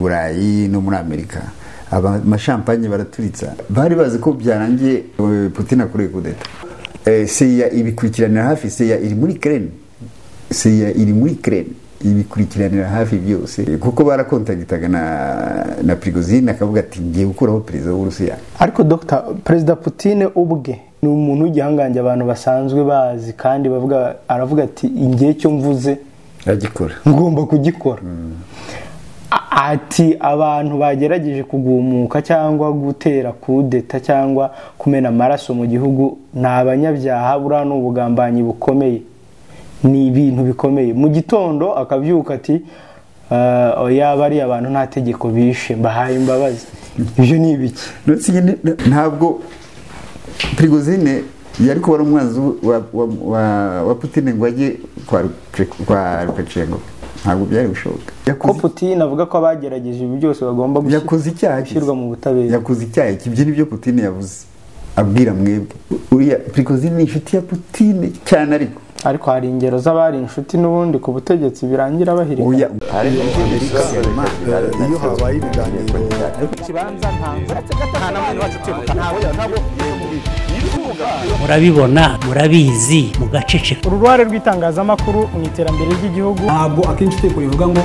Burayi no muri Amerika amashampanye baraturitsa, bari bazi ko byarangiye Putin akoreye coup d'etat. CIA ibikurikiranira hafi, CIA iri muri Ukraine, CIA iri muri Ukraine ibikurikiranira hafi byose, kuko barakontagitaga na Prigozhin akavuga ati ngiye gukuraho perezida w'Uburusiya. Ariko Dr. Perezida Putin ubwe ni umuntu w'igihangange abantu basanzwe bazi, kandi bavuga, aravuga ati ngiye cyo mvuze agikora, ngomba kugikora. Ati abantu bagerageje kugumuka cyangwa gutera kudeta cyangwa kumena amaraso mu gihugu ni abanyabyaha, buriya ni ubugambanyi bukomeye, ni ibintu bikomeye. Mu gitondo akabyuka ati yaba ari abantu nta tegeko bishe, mbahaye imbabazi. Ibyo ni ibiki? Ntabwo Prigozhin yari kuba ari umwanzi wa Putin ngo ajye kwa Lukashenko, ntabwo byari gushoboka. Ko Putin avuga ko abagerageje ibi byose bagomba gushyirwa mu butabera. Yakoze icyaha, ibyo nibyo Putin yavuze abwira mwebwe. Uriya Prigozhin ni inshuti ya Putin cyane, ariko hari ingero z'abari inshuti n'ubundi ku butegetsi birangira bahirika. Iyo habaye ibiganiro murabibona, murabizi, mugaceceka. Uruhare rw'itangazamakuru mu iterambere ry'igihugu ntabwo akenshi utekwa bivuga ngo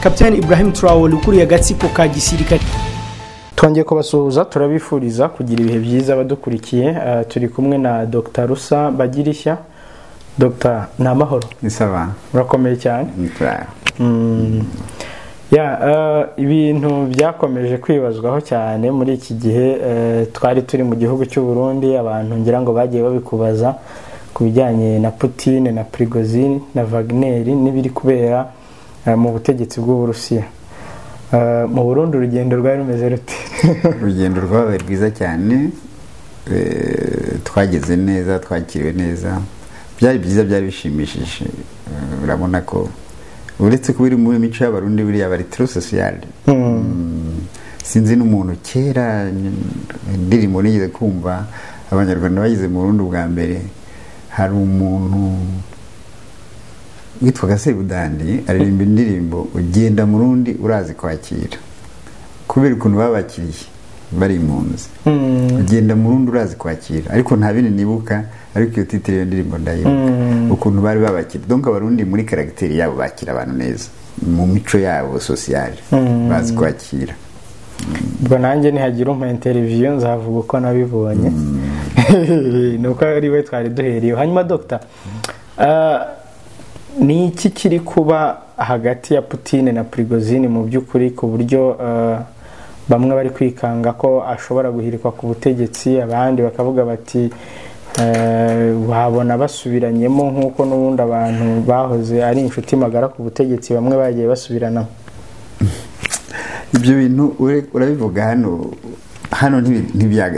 Captain Ibrahim Traoré ukuriye agatsiko ka gisirikare. Twongeye kubasuhuza, turabifuriza kugira ibihe byiza abadukurikiye. Turi kumwe na Dr. Rusa Bagirishya. Dr. ni amahoro? Ni sawa. Urakomeye cyane. Ibintu byakomeje kwibazwaho cyane muri iki gihe. Twari turi mu gihugu cy'u Burundi, abantu ngira ngo bagiye babikubaza ku bijyanye na Putin na Prigozhin na Wagner n'ibiri kubera mu butegetsi bw'Uburusiya. Mu Burundi urugendo rwari rumeze rute? Urugendo rwabaye rwiza cyane, twageze neza, twakiriwe neza, byari byiza, byari bishimishije. Urabona ko uretse kuba iri muri mico y'Abarundi buriya bari trop social. Sinzi n'umuntu kera indirimbo nigeze kumva Abanyarwanda bageze mu Burundi bwa mbere, hari umuntu witwaga Sebudandi aririmba indirimbo ugenda mu Burundi urazi kwakira, kubera ukuntu babakiriye bari impunzi. Ugenda mu Burundi urazi kwakira, ariko nta bindi nibuka, ariko iyo titre iyo ndirimbo ndayibuka, ukuntu bari babakira. Donc Abarundi muri caractère yabo bakira abantu neza, mu mico yabo sociale bazi kwakira. Ubwo nanjye nihagira umpa interview nzavuga uko nabibonye, nuko ari we twari duheriye. Hanyuma Dr. Ni iki kiri kuba hagati ya Putin na Prigozhin mu by'ukuri, ku buryo bamwe bari kwikanga ko ashobora guhirikwa ku butegetsi, abandi bakavuga bati wabona basubiranyemo nk'uko n'ubundi abantu bahoze ari inshuti magara ku butegetsi bamwe bagiye basubiranamo? Ibyo bintu urabivuga hano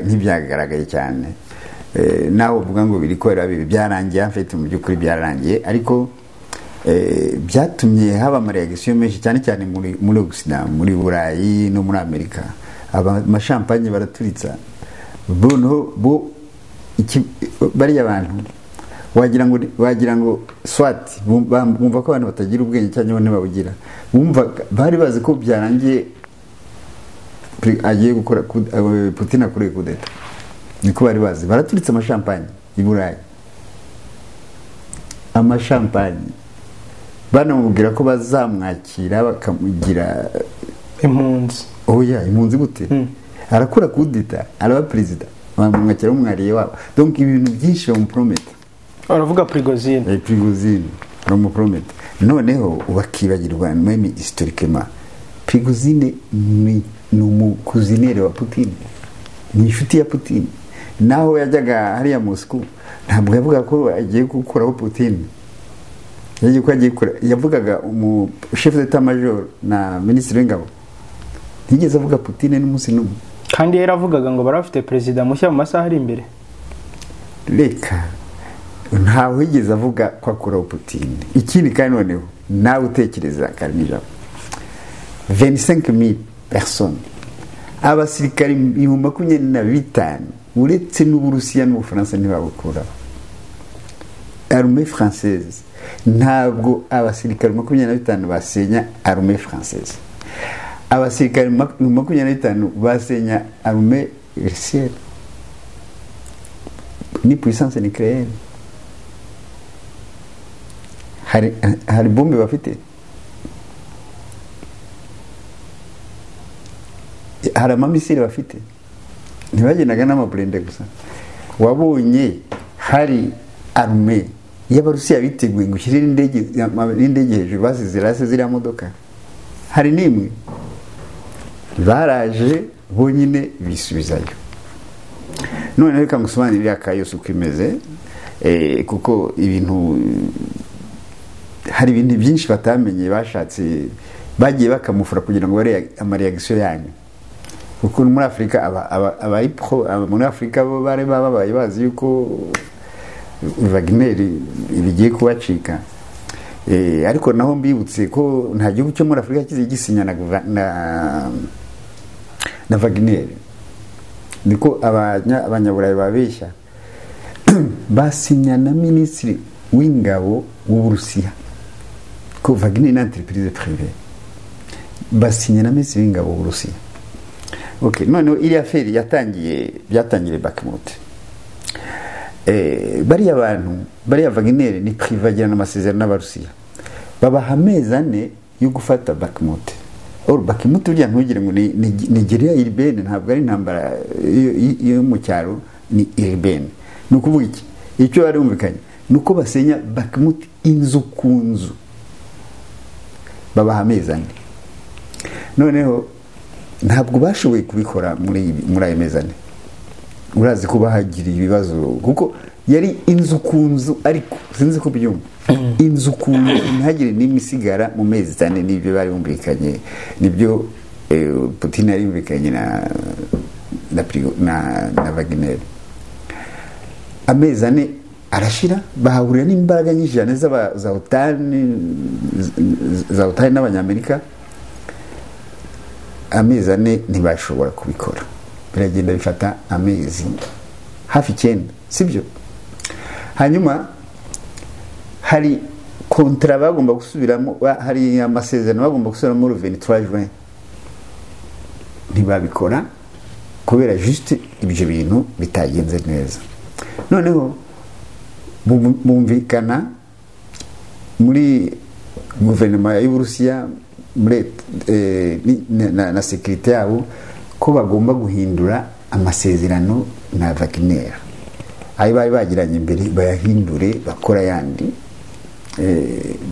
ntibyagaragaye cyane, nawe uvuga ngo biri kubera byarangiye, mfite mu by'ukuri byararangiye, ariko byatumye haba amareaction menshi cyane cyane muri Occident, muri Burayi no muri Amerika. Amashampanye baraturitsa, bo bariya bantu wagira ngo swat bumva ko abantu batagira ubwenge cyangwa ntibabugira, bumva bari bazi ko byarangiye agiye gukora Putin akoreye coup d'etat, niko bari bazi. Baraturitse amashampanye i Burayi, amashampanye banamubwira ko bazamwakira bakamugira impunzi. Oya, impunzi gute? Arakora coup d'etat, araba president, bamwakira umwariye wabo. Donc ibintu byinshi bamuprometa. Aravuga Prigozhin. Prigozhin bamuprometa. Noneho ubakibagirwa même historiquement, Prigozhin ni umukuzinere wa Putin, ni inshuti ya Putin. Naho yajyaga hariya Moscow ntabwo yavuga ko agiye gukuraho Putin, yavugaga umu chef d'état major na ministre w'ingabo, ntiyigeze avuga Putin n'umunsi n'umwe. Kandi yaravugaga ngo barafite president mushya mu masaha ari imbere. Reka ntawe yigeze avuga ko akuraho Putin. Ikindi kandi noneho nawe utekereza Karinijabo, 25,000 personnes, abasirikari 25,000 uretse n'Uburusiya n'Ubufaransa ntibabukuraho. Armée française ntabwo abasirikari 25 basenya armée française. Abasirikare 25 basenya armée russienne ni puissance nucléaire. Hari bombe bafite, hari amamisiri bafite, ntibagendaga n'amaburende gusa. Wabonye hari armée y'Abarusiya biteguye ngo ushyire n'indege hejuru, basize rase ziriya modoka, hari n'imwe baraje bonyine bisubizayo. None reka ngusobanurire aka yose uko imeze, kuko ibintu hari ibintu byinshi batamenye, bashatse bagiye bakamufura kugira ngo bare amareaction yanyu, kuko muri Afrika aba pro muri Afrika bo bare babaye bazi yuko Wagner ibigiye kubacika. Ariko naho mbibutse ko nta gihugu cyo muri Afrika kizi gisinya na Wagner, niko abanyaburayi babeshya. Basinya na minisitiri w'ingabo w'Uburusiya ko Wagner ni entreprise privée, basinya na minisitiri w'ingabo w'Uburusiya. Okay, none iriya affaire yatangiye byatangire Bakhmut. Bariya bantu bariya Wagner ni privé agirana amasezerano n'Abarusiya, babaha amezi 4 yo gufata Bakhmut. Or Bakhmut burya ntugire ngo ni guerilla urbaine, ntabwo ari intambara yo mu cyaro, ni urbaine. Ni ukuvuga iki? Icyo bari bumvikanye ni uko basenya Bakhmut inzu ku nzu, babaha amezi 4. Noneho ntabwo bashoboye kubikora muri ayo mezi 4. Urazi ko bahagiriye ibibazo kuko yari inzu ku nzu, ariko sinzi ko byumva inzu ku nzu ntihagire n'imisigara mu mezi 4. Nibyo bari bumvikanye, nibyo Putin yari yumvikanye na Wagner. Amezi 4 arashira, bahahurira n'imbaraga nyinshi cyane za OTAN n'Abanyamerika. Amezi 4 ntibashobora kubikora, biragenda bifata amezi hafi 9, sibyo? Hanyuma hari kontra bagomba gusubiramo, hari amasezerano bagomba gusubiramo le 23 juin, ntibabikora kubera juste ibyo bintu bitagenze neza. Noneho bumvikana muri guverinoma y'Uburusiya muri na sécurité yabo ko bagomba guhindura amasezerano na Wagner ayo bari bagiranye imbere, bayahindure bakora yandi,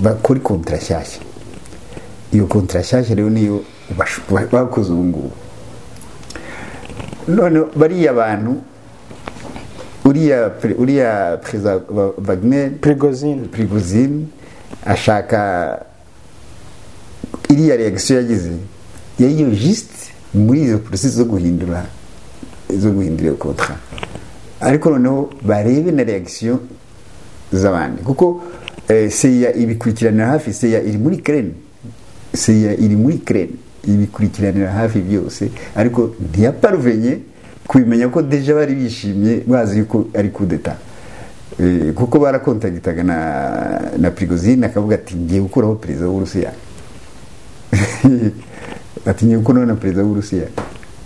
bakora kontra nshyashya. Iyo kontra nshyashya rero niyo bakoze ubu ngubu. None bariya bantu uriya perezida Wagner Prigozhin ashaka iriya reaction yagize yari juste muri izo processus zo guhindura iyo contrat, ariko noneho barebe na reaction z'abandi, kuko CIA ibikurikiranira hafi. CIA iri muri Ukraine, CIA iri muri Ukraine ibikurikiranira hafi byose, ariko ntiyaparuvenye kubimenya ko deja bari bishimye bazi yuko ari coup d'état, kuko barakontagitaga na Prigozhin akavuga ati ngiye gukuraho perezida w'Uburusiya. Ati ngiye gukuraho na perezida w'Uburusiya,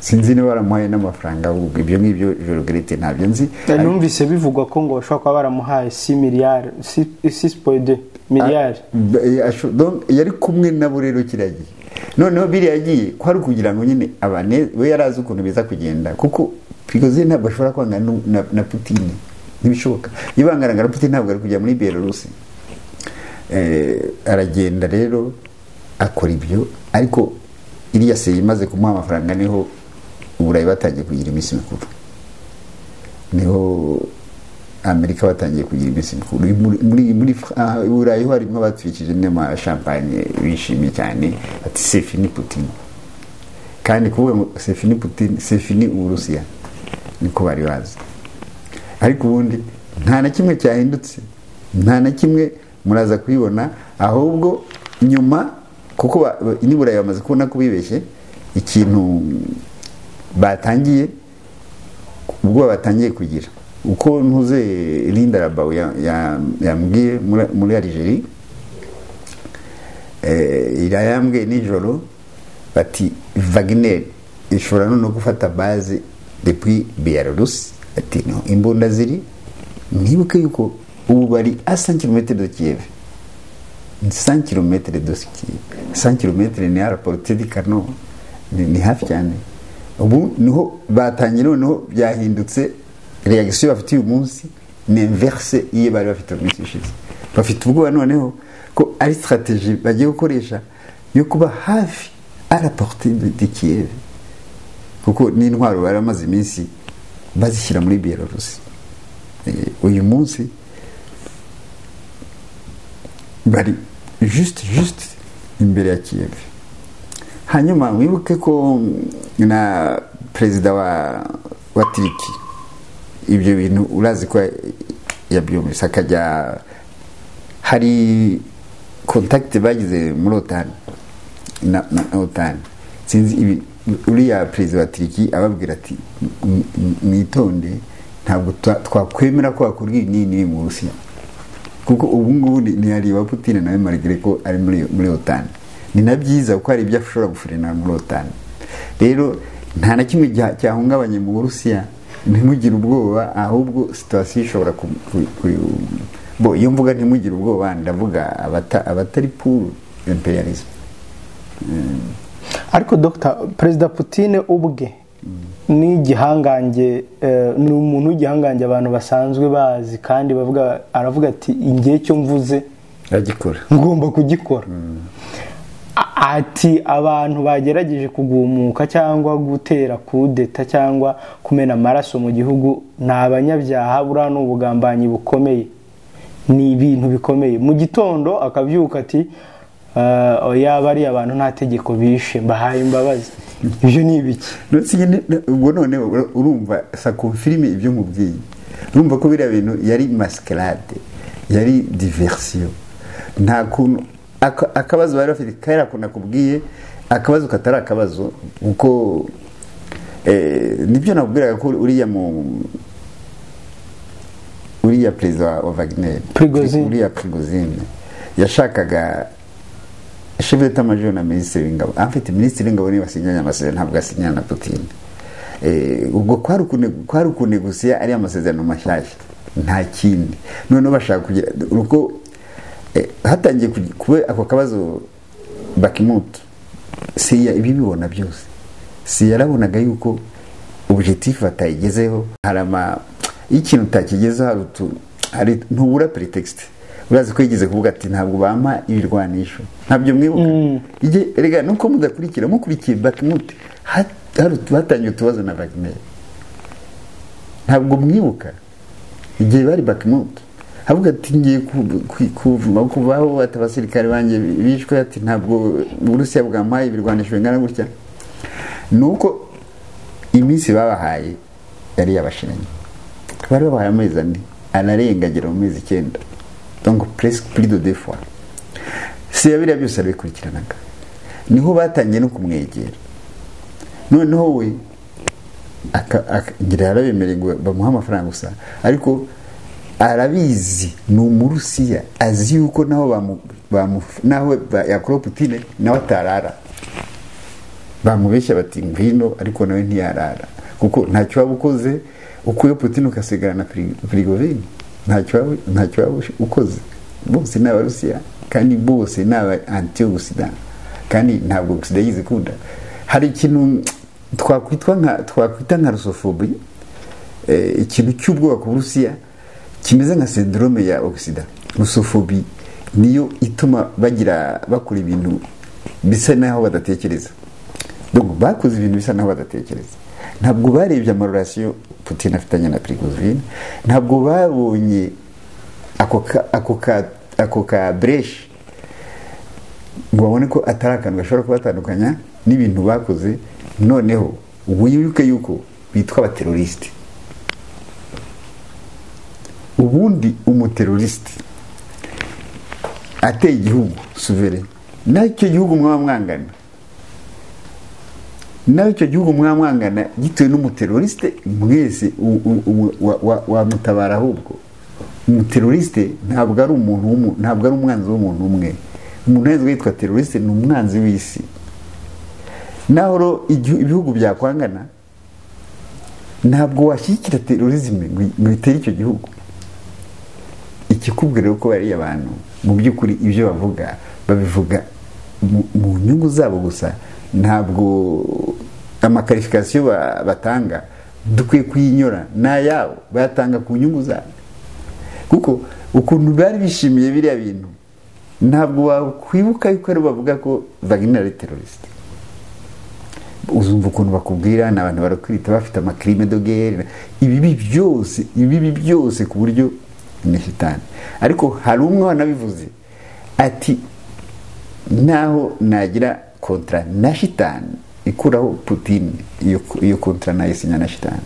sinzi niba baramuhaye n'amafaranga, ahubwo ibyo ngibyo je regrette ntabyo nzi. Numvise bivugwa ko ngo bashobora kuba baramuhaye 6 miliyari, 6.2 miliyari. Donc yari kumwe nabo rero kiragiye. Noneho biri yagiye ko ari kugira ngo nyine abane we yarazi ukuntu biza kugenda, kuko Prigozhin ntabwo ashobora kwanga na Putin, ntibishoboka. Ibangaranga na Putin ntabwo ari kujya muri Belarus. Aragenda rero akora ibyo, ariko iriya se imaze kumuha amafaranga niho Uburayi batangiye kugira iminsi mikuru, niho Amerika batangiye kugira iminsi mikuru. Muri Burayi harimo abatwikije n'ama champagne bishimye cyane ati c'est fini Putin. Kandi kuvuga ngo c'est fini Putin, c'est fini Uburusiya, niko bari bazi. Ariko ubundi nta na kimwe cyahindutse, nta na kimwe muraza kubibona, ahubwo nyuma kuko ni Burayi bamaze kubona ko bibeshye ikintu batangiye, ubwo batangiye kugira uko ntuze Linda Rabau yambwiye muri Algeria, irayambwiye nijoro Bati Wagner ishobora no gufata base depuis Belarus, ati no imbunda ziri. Mwibuke yuko ubu bari a 100 km de Kiev, 100 km de Kiev, 100 km ni à la portée du canon, ni hafi cyane. Ubu niho batangiye, noneho byahindutse. Réaction bafite uyu munsi ni inverse iyo bari bafite mu minsi ishize. Bafite ubwoba noneho ko ari stratégie bagiye gukoresha yo kuba hafi à la portée de Kiev, kuko n'intwaro bari bamaze iminsi bazishyira muri Belarus. Uyu munsi bari juste imbere ya Kiev. Hanyuma wibuke ko na perezida wa Turiki ibyo bintu urazi ko yabyumvise, akajya hari contact bagize muri OTAN na OTAN, sinzi ibi uriya perezida wa Turiki ababwira ati mwitonde, ntabwo twakwemera ko hakorwa ibi n'ibi mu Burusiya, kuko ubu ngubu ni hari wa Putin nawe malgré ko ari muri OTAN. Ni na byiza kuko hari ibyo ashobora gufurena muri OTAN. Rero nta na kimwe cyahungabanye mu Burusiya, ntimugire ubwoba, ahubwo situation ishobora bo iyo mvuga ntimugire ubwoba ndavuga abatari pour imperialism. Ariko Dr. Perezida Putin ubwe ni igihangange, ni umuntu w'igihangange abantu basanzwe bazi, kandi bavuga, aravuga ati ingiye cyo mvuze agikora, ngomba kugikora. Ati abantu bagerageje kugumuka cyangwa gutera kudeta cyangwa kumena amaraso mu gihugu ni abanyabyaha, buriya ni ubugambanyi bukomeye, ni ibintu bikomeye. Mu gitondo akabyuka ati yaba ari abantu nta tegeko bishe, mbahaye imbabazi. Ibyo ni ibiki? Ubwo none urumva sa confirme ibyo nkubwiye. Urumva ko biriya bintu yari mascarade, yari diversion. Nta kuntu akabazo bari bafite kera ko nakubwiye, akabazo katari akabazo, kuko nibyo nakubwiraga ko uriya perezida wa Wagner, uriya Prigozhin, yashakaga chef d'état-major na ministre w'ingabo. En fait ministre w'ingabo niwe wasinyanye amasezerano, ntabwo asinyana na Putin. Ubwo kwari ukunegusiya ari amasezerano mashyashya, nta kindi. Noneho bashaka kugira uko hatangiye kuba ako kabazo Bakhmut, siya ibibibona byose, si yarabonaga yuko objectif batayigezeho. Harama ikintu utakigezeho, hari ntubura pretext. Urazi ko yigeze kuvuga ati ntabwo bampa ibirwanisho, ntabyo mwibuka. Erega nuko mudakurikira, mukurikiye Bakhmut hatangiye utubazo na Wagner. Ntabwo mwibuka igihe bari Bakhmut, avuga ati ngiye kuvaho, ati abasirikare banjye bishwe, ati ntabwo Uburusiya bwampaye ibirwanisho bingana gutya. Nuko iminsi babahaye yari yabashiranye, bari babahaye amezi 4, ararengagira mu mezi 9, donc presque plus de 2 fois. Si yabiriya byose arabikurikiranaga, niho batangiye no kumwegera. Noneho we ngira yarabemereye ngo bamuhe amafaranga gusa, ariko arabizi ni umurusiya, azi yuko naho naho yakora Putin nawe atarara. Bamubeshya bati ngwino, ariko nawe ntiyarara, kuko ntacyo waba ukoze ukuye Putin ukasigara na Prigozhin, ntacyo waba ukoze. Bose ni abarusiya, kandi bose ni aba anti-Occident, kandi ntabwo Occident yizikunda. Hari ikintu twakwita nka russophobie, ikintu cy'ubwoba ku Burusiya kimeze nka syndrome ya Occident. Russophobie niyo ituma bagira bakora ibintu bisa naho badatekereza. Donc bakoze ibintu bisa naho badatekereza. Ntabwo barebye amarorasiyo Putin afitanye na Prigozhin, ntabwo babonye ako ka breche ngo babone ko atari akantu gashobora kubatandukanya n'ibintu bakoze. Noneho wibuke yuko bitwa abateroriste. Ubundi umuteroriste ateye igihugu souverain, nacyo gihugu mwamwangana, nacyo gihugu mwamwangana gitewe n'umuteroriste, mwese wamutabara. Ahubwo umuteroriste ntabwo ari umuntu, ntabwo ari umwanzi w'umuntu umwe. Umuntu wese witwa teroriste ni umwanzi w'isi. Naho ibihugu byakwangana ntabwo washyigikira terrorisme ngo itere icyo gihugu. Ikikubwira ko bari abantu mu by'ukuri ibyo bavuga babivuga mu nyungu zabo gusa, ntabwo amakarifikasiyo batanga dukwiye kuyinyora n'ayabo bayatanga ku nyungu zabo, kuko ukuntu bari bishimiye biriya bintu ntabwo wakwibuka yuko ari bavuga ko Wagner ari terroriste. Uzumva ukuntu bakubwira ni abantu barakwita bafite amacrime de guerre, ibibi byose ku buryo ni shitani. Ariko hari umwe wanabivuze ati naho nagira kontra na shitani ikuraho Putin, iyo kontra nayisinya na shitani.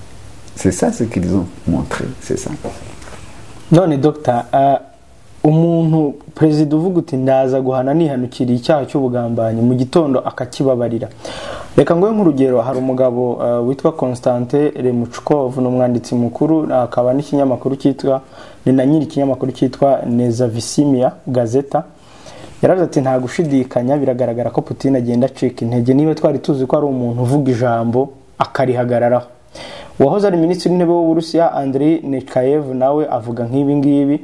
C'est ça ce qu'ils ont montré, c'est ça. None docteur, umuntu perezida uvuga uti ndaza guhana nihanukiriye icyaha cy'ubugambanyi mu gitondo akakibabarira. Reka ngoye nk'urugero, hari umugabo witwa Constantin Remuchkov, ni umwanditsi mukuru akaba n'ikinyamakuru cyitwa ni na nyiri ikinyamakuru cyitwa Nezavisimia Gazeta. Yaravuze ati nta gushidikanya biragaragara ko Putin agenda acika intege, niba twari tuzi ko ari umuntu uvuga ijambo akarihagararaho. Uwahoze ari minisitiri w'intebe w'Uburusiya Andrei Nekayev nawe avuga nk'ibi ngibi.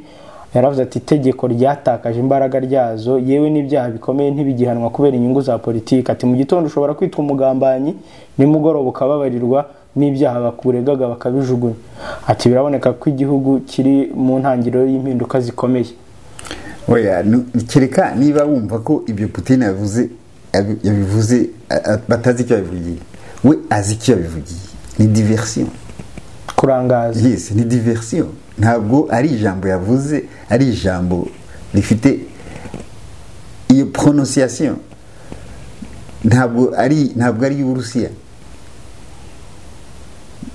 Yaravuze ati itegeko ryatakaje imbaraga ryazo, yewe n'ibyaha bikomeye ntibigihanwa kubera inyungu za politiki. Ati mu gitondo ushobora kwitwa umugambanyi, nimugoroba ukababarirwa n'ibyaha bakuregaga bakabijugunya. Ati biraboneka ko igihugu kiri mu ntangiriro y'impinduka zikomeye. Oya, kereka niba wumva ko ibyo Putin yavuze yabivuze batazi icyo yabivugiye, we azi icyo yabivugiye. Ni diversion, kurangaza. Yes, ni diversion. Ntabwo ari ijambo yavuze, ari ijambo rifite iyo prononciation, ntabwo ari y'Uburusiya,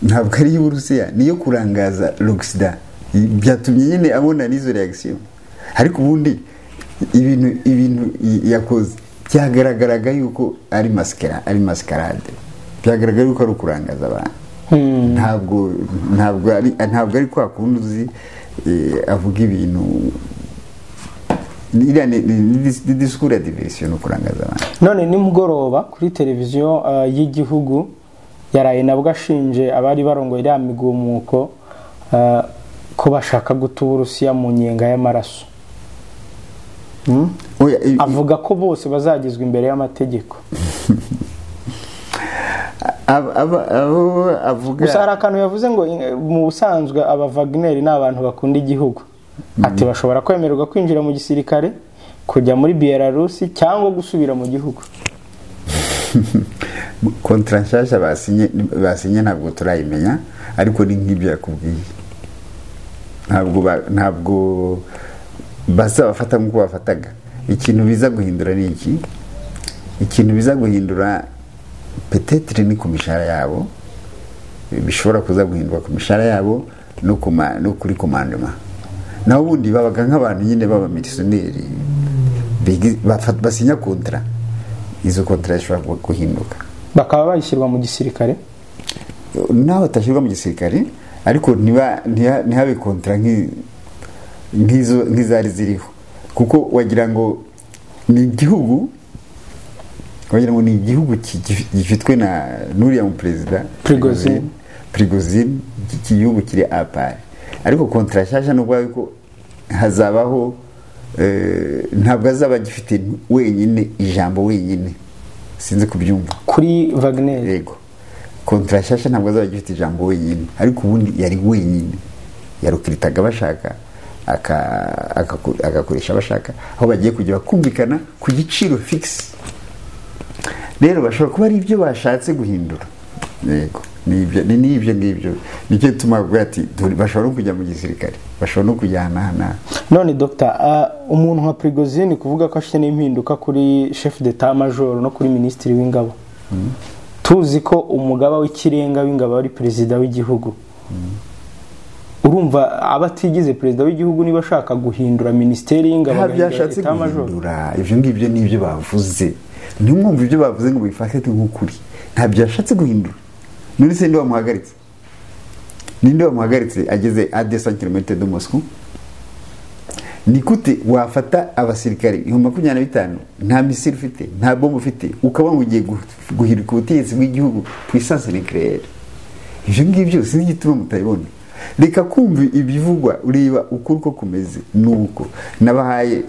ntabwo ari y'Uburusiya, niyo kurangaza l'Occident. Byatumye nyine abona n'izo reaction. Ariko ubundi ibintu yakoze byagaragaraga yuko ari maskara, ari mascarade, byagaragara yuko ari ukurangaza abantu. Ntabwo ari kwa kundi uzi avuga ibintu, iriya ni discours ya diversion, ukurangaza abantu. None nimugoroba kuri televiziyo y'igihugu yaraye nabwo ashinje abari barongoye iriya migumuko ko bashaka guta Uburusiya mu nyenga y'amaraso. Avuga ko bose bazagizwa imbere y'amategeko. Gusa hari akantu yavuze ngo mu busanzwe aba Wagner ni abantu bakunda igihugu. Ati bashobora kwemererwa kwinjira mu gisirikare, kujya muri Belarus cyangwa gusubira mu gihugu. Kontra nshasha basinye ntabwo turayimenya, ariko ni nk'ibyo yakubwiye. Ntabwo bazabafata nk'uko bafataga. Ikintu biza guhindura ni iki? Ikintu biza guhindura peut-être ni ku mishahara yabo, bishobora kuza guhindurwa ku mishahara yabo no kuri commandement. Naho ubundi babaga nk'abantu nyine baba mercenaires basinya kontra, izo kontra zishobora guhinduka bakaba bayishyirwa mu gisirikare. Naho batashyirwa mu gisirikare, ariko ntihabe kontra nk'izo nk'izari ziriho, kuko wagira ngo ni igihugu, wagira ngo ni igihugu gifitwe na nuriya mu perezida Prigozhin, iki gihugu kiri apart. Ariko kontra nshasha nubwo yuko hazabaho ntabwo azaba gifite wenyine ijambo wenyine, sinzi kubyumva kuri Wagner. Yego, kontra nshasha ntabwo azaba gifite ijambo wenyine, ariko ubundi yari wenyine, yarukiritaga bashaka agakoresha bashaka, aho bagiye kujya bakumvikana ku giciro fixe. Rero bashobora kuba ari ibyo bashatse guhindura. Yego, ni ibyo ngibyo nicyo tuma bavuga ati bashobora no kujya mu gisirikare, bashobora no kujyana. None docteur, umuntu nka Prigozhin kuvuga ko afite n'impinduka kuri chef d'état major no kuri ministre w'ingabo, tuzi ko umugaba w'ikirenga w'ingabo ari perezida w'igihugu. Urumva abatigize perezida w'igihugu niba ashaka guhindura ministeri y'ingabo byashatse guhindura ibyo ngibyo nibyo bavuze. Ntimwumve ibyo bavuze ngo bifate nk'ukuri, ntabyo yashatse guhindura. None se ninde wamuhagaritse? Ninde wamuhagaritse ageze à 200 km de Moscou? Ni gute wafata abasirikare 25,000 nta misile ufite, nta bombe ufite, ukaba ugiye guhirika ubutegetsi bw'igihugu puissance nucléaire? Ibyo ngibyo sinzi igituma mutayibona. Reka kumva ibivugwa, ureba ukuri uko kumeze. Nuko nabahaye,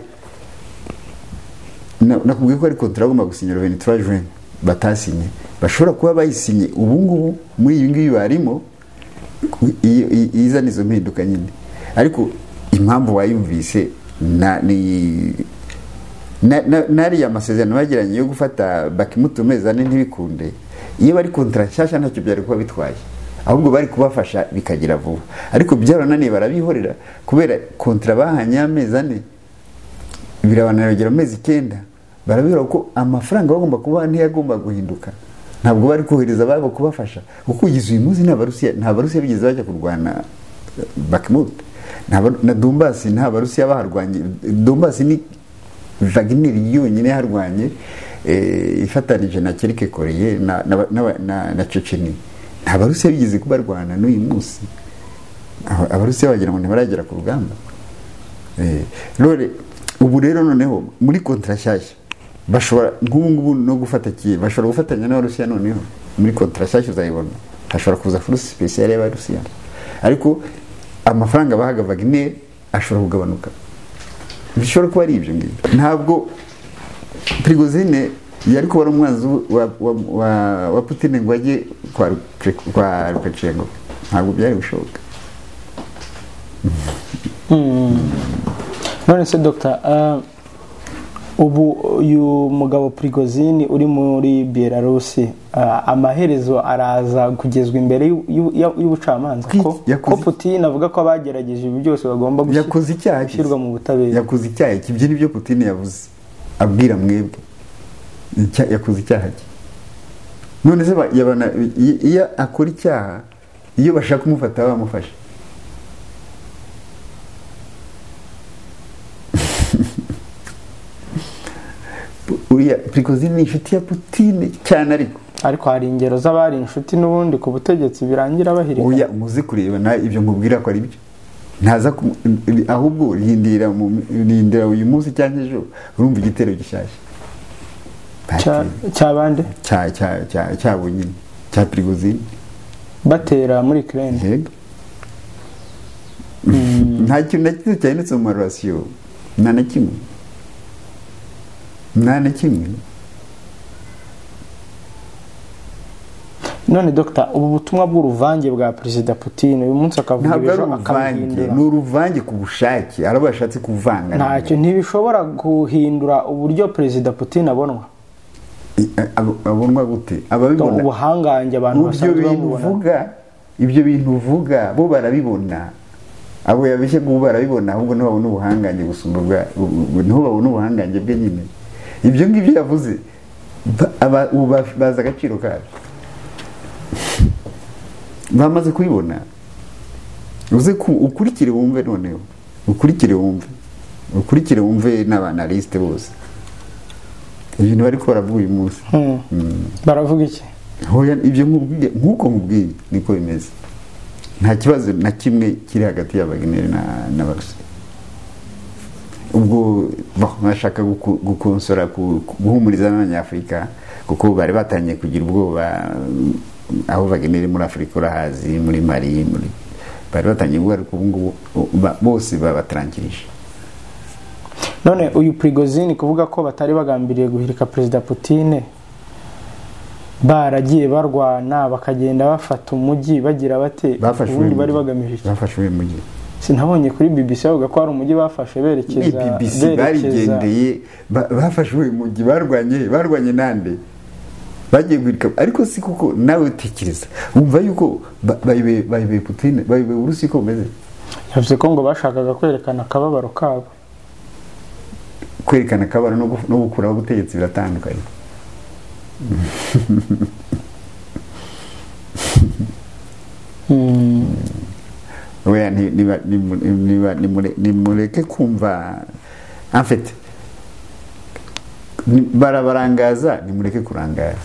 nakubwiye ko ari contrat bagomba gusinya le 23 juin, batasinye. Bashobora kuba bayisinye ubu ngubu muri ibi ngibi barimo, izana izo mpinduka nyine. Ariko impamvu wayumvise nariya amasezerano bagiranye yo gufata Bakhmut amezi ane ntibikunde, iyo bari contrat nshyashya ntacyo byari kuba bitwaye, ahubwo bari kubafasha bikagira vuba. Ariko byarananiye barabihorera kubera contrat bahanye amezi ane, birabananira bagera amezi 9, barabihora ko amafaranga bagomba kuba ntiyagomba guhinduka. Ntabwo bari kohereza ababo kubafasha, kuko kugeza uyu munsi nta Barusiya bigeze bajya kurwana Bakhmut, na Donbass nta Barusiya baharwanye. Donbass ni Wagner yonyine yaharwanye, ifatanije na Kirike Koreye na Chechnya. Nta Barusiya bigeze kubarwana n'uyu munsi. Abarusiya bagira ngo ntibaragera ku rugamba. Rore ubu rero noneho muri contrat nshyashya bashobora nk'ubu ngubu no gufata Kiev, bashobora gufatanya n'Abarusiya. Noneho muri contrat nshyashya uzayibona, hashobora kuza force spéciale y'Abarusiya, ariko amafaranga bahaga Wagner ashobora kugabanuka. Bishobora kuba ari ibyo ngibyo. Ntabwo Prigozhin yari kuba ari umwanzi wa Putin ngo ajye kwa Lukashenko, ntabwo byari gushoboka. None se Dr, ubu uyu mugabo Prigozhin uri muri Belarus, amaherezo araza kugezwa imbere y'ubucamanza? Ko Putin avuga ko abagerageje ibi byose bagomba gushyirwa mu butabera. Yakoze icyaha, ibyo nibyo Putin yavuze abwira mwebwe. Yakoze icyaha cye. None se iyo akora icyaha, iyo bashaka kumufata bamufashe. Uriya Prigozhin ni inshuti ya Putin cyane, ariko hari ingero z'abari inshuti n'ubundi ku butegetsi birangira bahirika. Oya, muzi kureba na ibyo nkubwira ko ari byo. Ntaza ahubwo rindira uyu munsi cyangwa ejo urumva igitero gishyashya cyabande cyabo nyine cya Prigozhin batera muri Ukraine. Yego. Nta kintu na kimwe cyanditse mu marasiyo, nta na kimwe, nta na kimwe. None Dr, ubu butumwa bw'uruvange bwa Perezida Putin uyu munsi akavuga ejo akabihindura, ni uruvange ku bushake, arabo bashatse kuvanga. Ntacyo ntibishobora guhindura uburyo Perezida Putin abonwa. Abonwa gute? Ababibona ubuhangange abantu basanzwe bamubona. Ibyo bintu uvuga bo barabibona, abo yabishye ngo barabibona, ahubwo niho babona ubuhangange gusumba bwa, niho babona ubuhangange bwe nyine. Ibyo ngibyo yavuze baza agaciro kabyo, bamaze kubibona. Uze ukurikire wumve, noneho ukurikire wumve, ukurikire wumve n'abanaliste bose ibintu bari ko baravuga uyu munsi. Baravuga iki? Hoya, ibyo nkubwiye nkuko nkubwiye niko bimeze. Nta kibazo na kimwe kiri hagati ya Wagner na Barusiya. Ubwo bashaka gukonsora, guhumuriza n'Abanyafurika, kuko bari batangiye kugira ubwoba aho Wagner muri Afurika urahazi, muri Mali, muri bari batangiye ubwoba, ariko ubu ngubu bose babatrankirije. None uyu Prigozhin kuvuga ko batari bagambiriye guhirika Perezida Putin, baragiye barwana bakagenda bafata umujyi bagira bate, ubundi bari bagamije iki? Bafashe uyu mujyi. Sinabonye kuri BBC bavuga ko hari umujyi bafashe berekeza. BBC barigendeye, bafashe uyu mujyi, barwanye nande bagiye guhirika. Ariko si kuko nawe utekereza wumva yuko bayoboye Putin, bayoboye Uburusiya uko bumeze. Yavuze ko ngo bashakaga kwerekana akababaro kabo. Kwerekana akababaro no gukuraho ubutegetsi biratandukanye. Oya, nimureke kumva, en fait barabarangaza, nimureke kurangara.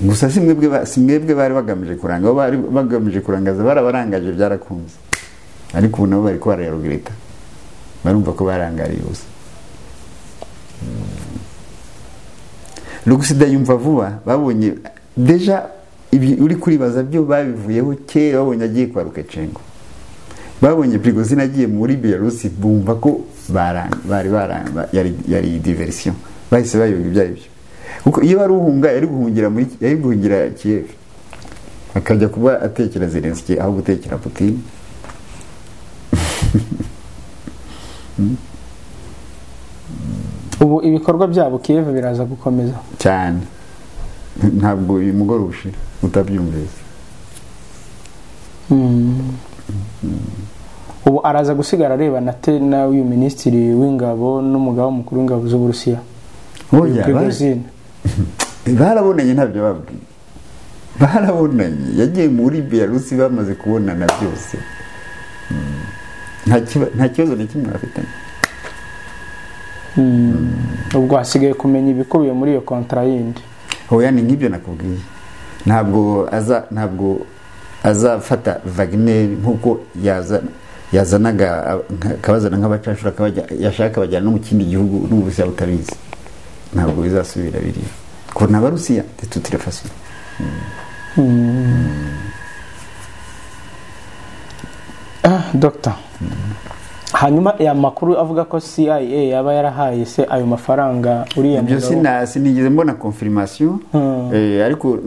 Gusa si mwebwe bari bagamije kuranga, bo bari bagamije kurangaza, barabarangaje byarakunze, ariko ubu nabo bari ko barayarugreta. Barumva ko barangariye ubusa. L'Occident yumva vuba, babonye deja ibi uri kuribaza byo babivuyeho kera, babonye agiye kwa Lukashenko, babonye Prigozhin agiye muri Belarus, bumva ko bari baranga, yari diversion, bahise bayoba ibyo aribyo. Kuko iyo ari uhunga yari guhungira muri, yari guhungira Kiev, akajya kuba atekera Zelensky aho gutekera Putin. Ubu ibikorwa byabo Kiev biraza gukomeza cyane, ntabwo uyu mugoroba ushira utabyumvise. Ubu araza gusigara areba na na uyu minisitiri w'ingabo n'umugaba mukuru w'ingabo z'Uburusiya. Barabonanye, ntabyo babwiye, barabonanye, yagiye muri Belarus bamaze kubonana byose, nta kibazo na kimwe bafitanye. Ubwo hasigaye kumenya ibikubiye muri iyo kontra yindi. Oya, ni nk'ibyo nakubwiye, ntabwo azafata Wagner nkuko yazanaga akabazana nk'abacashura, yashaka bajyana no mu kindi gihugu n'Uburusiya butabizi, ntabwo bizasubira biriya ko n'Abarusiya de toute façon. Doctor, hanyuma ya makuru avuga ko CIA yaba yarahaye se ayo mafaranga uriya mugabo, ibyo sinigeze mbona confirmation, ariko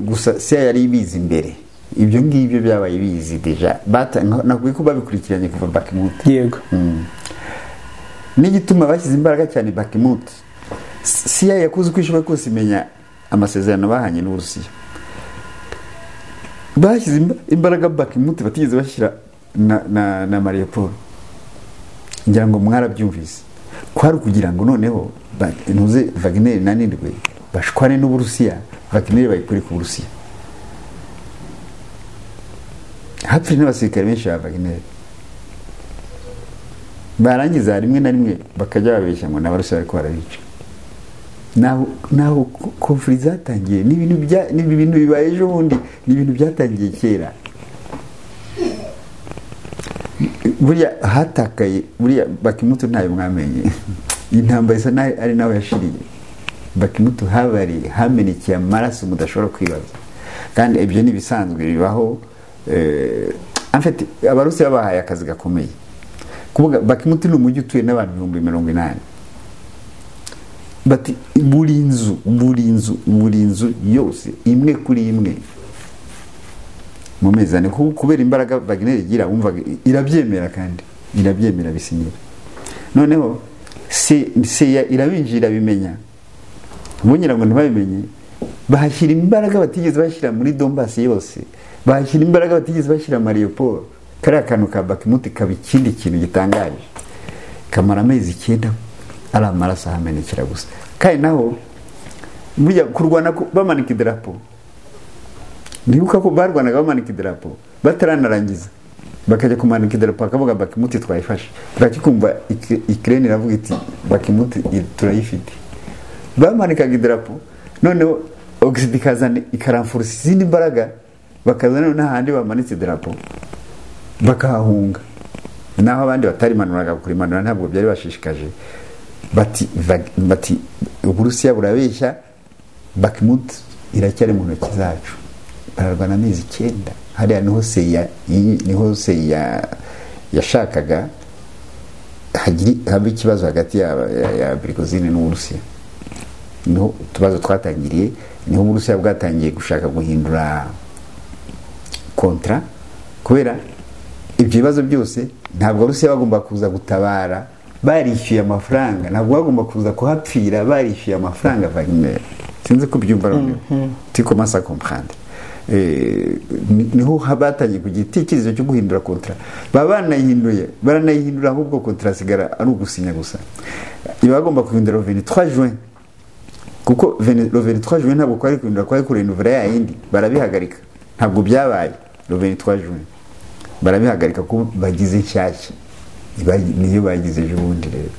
gusa CIA yari ibizi imbere, ibyo ngibyo byabaye bizi deja, nakubwiye ko babikurikiranye kuva Bakhmut. Yego. N'igituma bashyize imbaraga cyane Bakhmut, CIA yakoze uko ishoboye kose imenya amasezerano bahanye n'Uburusiya. Bashyize imbaraga Bakhmut batigeze bashyira na Mariupol. Ngira ngo mwarabyumvise, kwari kugira ngo noneho ntuze Wagner nanirwe bashwane n'Uburusiya, Wagner bayikure ku Burusiya. Hapfiriye n'abasirikare benshi ba Wagner, barangiza rimwe na rimwe bakajya babeshya ngo n'Abarusiya bariko barabica. Naho conflit zatangiye, ni ibintu bibaye ejo bundi, ni ibintu byatangiye kera. Buriya hatakaye, buriya Bakhmut ntayo mwamenye, intambara isa naho ari nawe yashiriye. Bakhmut habari hamenekeye amaraso mudashobora kwibaza, kandi ibyo ni bisanzwe bibaho. En fait Abarusiya babahaye akazi gakomeye. Kuvuga Bakhmut ni umujyi utuye n'abantu 80,000, bati buri nzu yose imwe kuri imwe mu mezi ane, kubera imbaraga Wagner igira, wumva irabyemera kandi irabyemera bisinyira. Noneho se irabinjira bimenya, bongera ngo ntibabimenye, bahashyira imbaraga batigeze bashyira muri Donbass yose, bahashyira imbaraga batigeze bashyira Mariupol. Kariya kantu ka Bakhmut kaba ikindi kintu gitangaje, kamara amezi 9 ari amaraso ahamenekera gusa. Kandi naho burya kurwana bamanika idarapo, nibuka ko barwanaga bamanika idarapo bataranarangiza bakajya kumanika idarapo bakavuga Bakhmut twayifashe, bwakikumva Ukraine iravuga iti Bakhmut turayifite. Bamanikaga idarapo, noneho Occident ikazana ikaramfursa izindi mbaraga, bakazana n'ahandi bamanitse idarapo bakahunga. Naho abandi batarimanuraga kurimanura ntabwo byari bashishikaje, bati Uburusiya burabeshya, Bakhmut iracyari mu ntoki zacu. Bararwana amezi 9. Hariya niho Seya yashakaga haba ikibazo hagati ya Prigozhin n'Uburusiya. Niho utubazo twatangiriye, niho Uburusiya bwatangiye gushaka guhindura kontra, kubera ibyo bibazo byose ntabwo Abarusiya bagomba kuza gutabara barishyuye amafaranga, ntabwo bagomba kuza kuhapfira barishyuye amafaranga Wagner. Sinzi ko byumva noneho, tu commences à comprendre. Niho batangiye kugira igitekerezo cyo guhindura kontra, baba banayihinduye, baranayihindura ahubwo kontra sigara ari ugusinya gusa. Bagomba guhindura le 23 juin, kuko le 23 juin ntabwo kwari guhindura, kwari kurenuvera ya yindi, barabihagarika, ntabwo byabaye le 23 juin, barabihagarika ko bagize inshyashya, niyo bagize ejo bundi rero.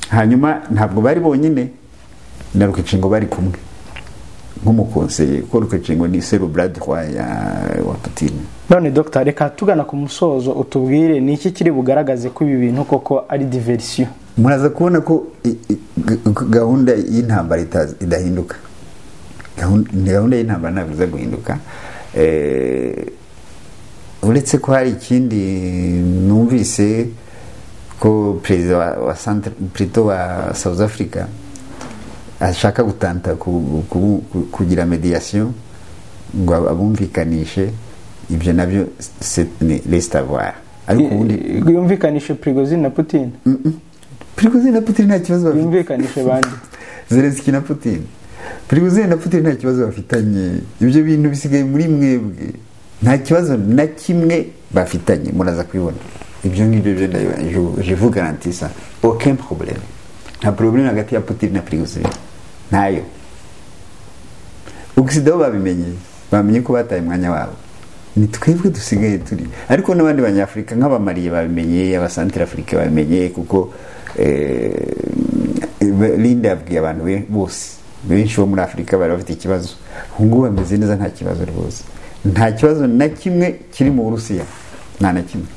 Hanyuma ntabwo bari bonyine, na Lukashenko bari kumwe nk'umukonseye, kuko Lukashenko ni c'est le bras droit wa Putin. None Dr, reka tugana ku musozo, utubwire ni iki kiri bugaragaze ko ibi bintu koko ari diversion. Muraza kubona ko gahunda y'intambara idahinduka. Gahunda y'intambara ntabwo iza guhinduka. Uretse ko hari ikindi numvise ko perezida wa Centre wa South Africa ashaka gutanta kugira mediation ngo abumvikanishe, ibyo nabyo laisse avoir. Ariko ubundi yumvikanishe Prigozhin na Putin. Prigozhin na Putin nta kibazo bafite. Yumvikanishe bandi. Zelensky na Putin. Prigozhin na Putin nta kibazo bafitanye. Ibyo bintu bisigaye muri mwebwe. Nta kibazo na kimwe bafitanye, muraza kubibona. Ibyo ngibyo byo je vous garantis ça. Aucun problème. Nta problème hagati ya Putin na Prigozhin. Ntayo. Occident babimenye, bamenye ko bataye umwanya wabo. Ni twebwe dusigaye turi. Ariko n'abandi banyafrika nk'abamariye babimenye, abasantrafrika babimenye, kuko Linda yabwiye abantu bose benshi bo muri Afrika bari bafite ikibazo. Ubu bameze neza, nta kibazo rwose. Nta kibazo na kimwe kiri mu Burusiya. Nta na kimwe.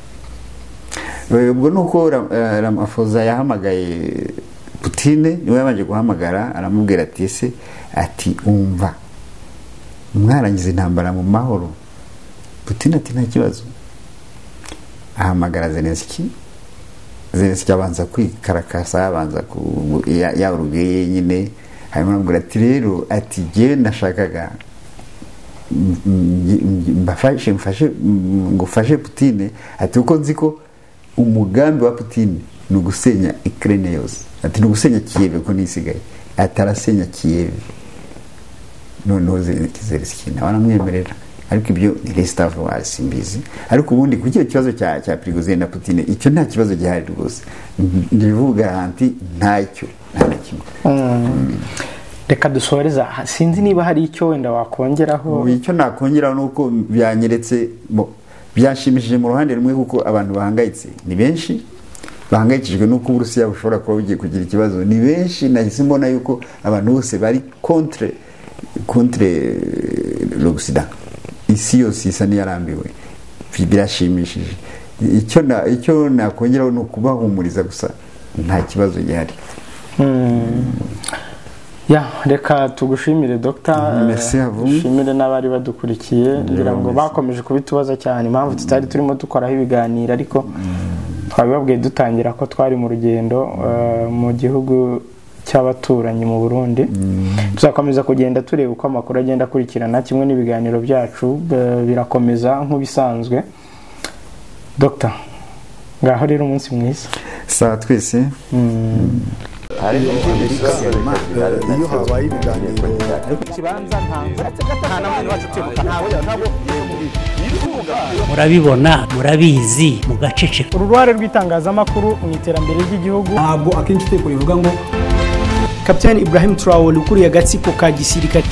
Ubwo nuko Ramaphosa yahamagaye Putin, niwe yabanje guhamagara aramubwira ati se, ati umva mwarangiza intambara mu mahoro. Putin ati nta kibazo. Ahamagara Zelensky. Zelensky abanza kwikarakasa, abanza ya nyine, hanyuma aramubwira ati rero, ati jye nashakaga mbafashe ngufashe Putin, ati uko nzi ko umugambi wa Putin ni ugusenya Ukraine yose, ati ni ugusenya Kiev ko nisigaye, ati arasenya Kiev. Noneho Zelensky nawe aramwemerera. Ariko ibyo ni restavoir simbizi. Ariko ubundi ku kibazo cya Prigozhin na Putin, icyo nta kibazo gihari rwose. Ndivuga anti ntacyo, nta na kimwe. Reka dusoreza, sinzi niba hari icyo wenda wakongeraho. Icyo nakongeraho nuko byanyeretse, byashimishije mu ruhande rumwe, kuko abantu bahangayitse ni benshi, bahangayikijwe nuko Uburusiya bushobora kuba bugiye kugira ikibazo ni benshi. Nahise mbona yuko abantu bose bari contre l'Occident. Isi yose isa n'iyarambiwe. Birashimishije. Icyo nakongeraho ni ukubahumuriza gusa, nta kibazo gihari. Ya, reka tugushimire Dr. Merci à vous. Dushimire n'abari badukurikiye, ngira ngo bakomeje kubitubaza cyane impamvu tutari turimo dukoraho ibiganiro, ariko twabibabwiye dutangira ko twari mu rugendo mu gihugu cy'abaturanyi mu Burundi. Tuzakomeza kugenda tureba uko amakuru agenda akurikirana, kimwe n'ibiganiro byacu birakomeza nk'ubisanzwe. Dr, ngaho rero umunsi mwiza. Sawa twese. Iyo habaye ibiganiro murabibona, murabizi, mugaceceka. Uruhare rw'itangazamakuru mu iterambere ry'igihugu. Ntabwo akenshi itegeko rivuga ngo Kapiteni Ibrahim Traore ukuriye agatsiko ka gisirikare.